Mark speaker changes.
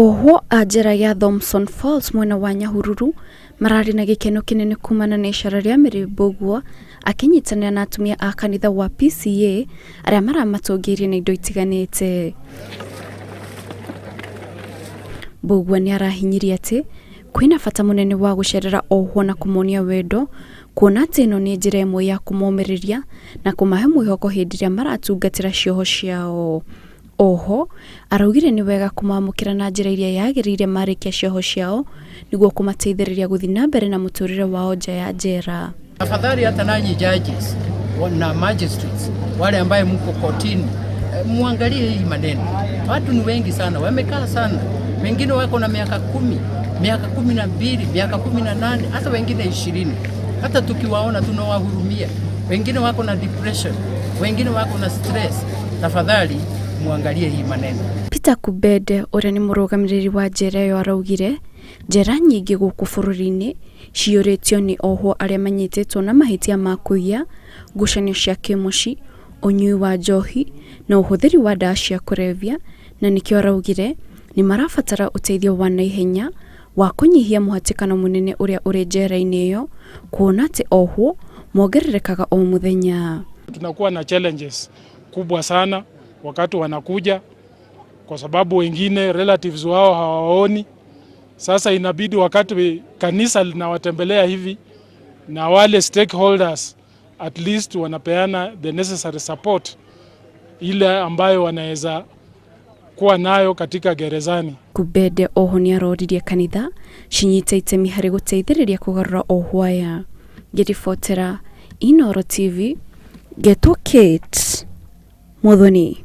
Speaker 1: Ohwo a njera ya Thomson Falls mwena wa Nyahururu mararĩ na gĩkeno kĩnene kumana na icera rĩa Mary Mbũgua akĩnyitanĩra na atumia a kanitha wa PCEA arĩa maramatũngĩirie na indo itiganĩte. Mbũgua nĩ arahinyirie atĩ kwĩna bata mũnene wa gũcerera ohwo na kũmonia wendo kuona atĩ ĩno nĩ njĩra ĩmwe ya kũmomĩrĩria na kũmahe mwĩhoko hĩndĩ ĩrĩa maratungatĩra cioho ciao. Oho, araugire nĩ wega kũmamũkĩra na njĩra ĩrĩa yagĩrĩire marĩkia cioho ciao nĩguo kũmateithĩrĩria gũthiĩ na mbere na mũtũrĩre wao nja ya njera.
Speaker 2: Afadhali hata nanyi judges na magistrates wale ambaye mko kotini, muangalie hii maneno. Watu ni wengi sana, wamekaa sana, wengine wako na miaka 10, miaka 12, miaka 18, hata wengine 20. Hata tukiwaona tunawahurumia. Wengine wako na depression, wengine wako na stress. Tafadhali muangalie hii maneno.
Speaker 1: Peter Kubende ũrĩa nĩ mũrũgamĩrĩri wa njera ĩyo araugire njera nyingĩ gũkũ bũrũri-inĩ ciyũrĩtio nĩ ohwo arĩa manyitĩtwo na mahĩtia ma kũiya, ngucanio cia kĩmũciĩ, ũnyui wa njohi na ũhũthĩri wa ndawa cia kũrebia, na nĩkĩo araugire nĩ marabatara ũteithio wa naihenya wa kũnyihia mũhatĩkano mũnene ũrĩa ũrĩ njera-inĩ ĩyo kuona atĩ ohwo mongererekaga o mũthenya.
Speaker 3: Tunakuwa na challenges kubwa sana wakati wanakuja, kwa sababu wengine relatives wao hawaoni. Sasa inabidi wakati kanisa linawatembelea hivi na wale stakeholders at least wanapeana the necessary support ile ambayo wanaweza kuwa nayo katika gerezani.
Speaker 1: Kubende oho nĩ aroririe kanitha cinyite itemi harĩ gũteithĩrĩria kũgarũra ohwo aya. Ngĩribotera Inooro TV, ngetwo Kate Muthoni.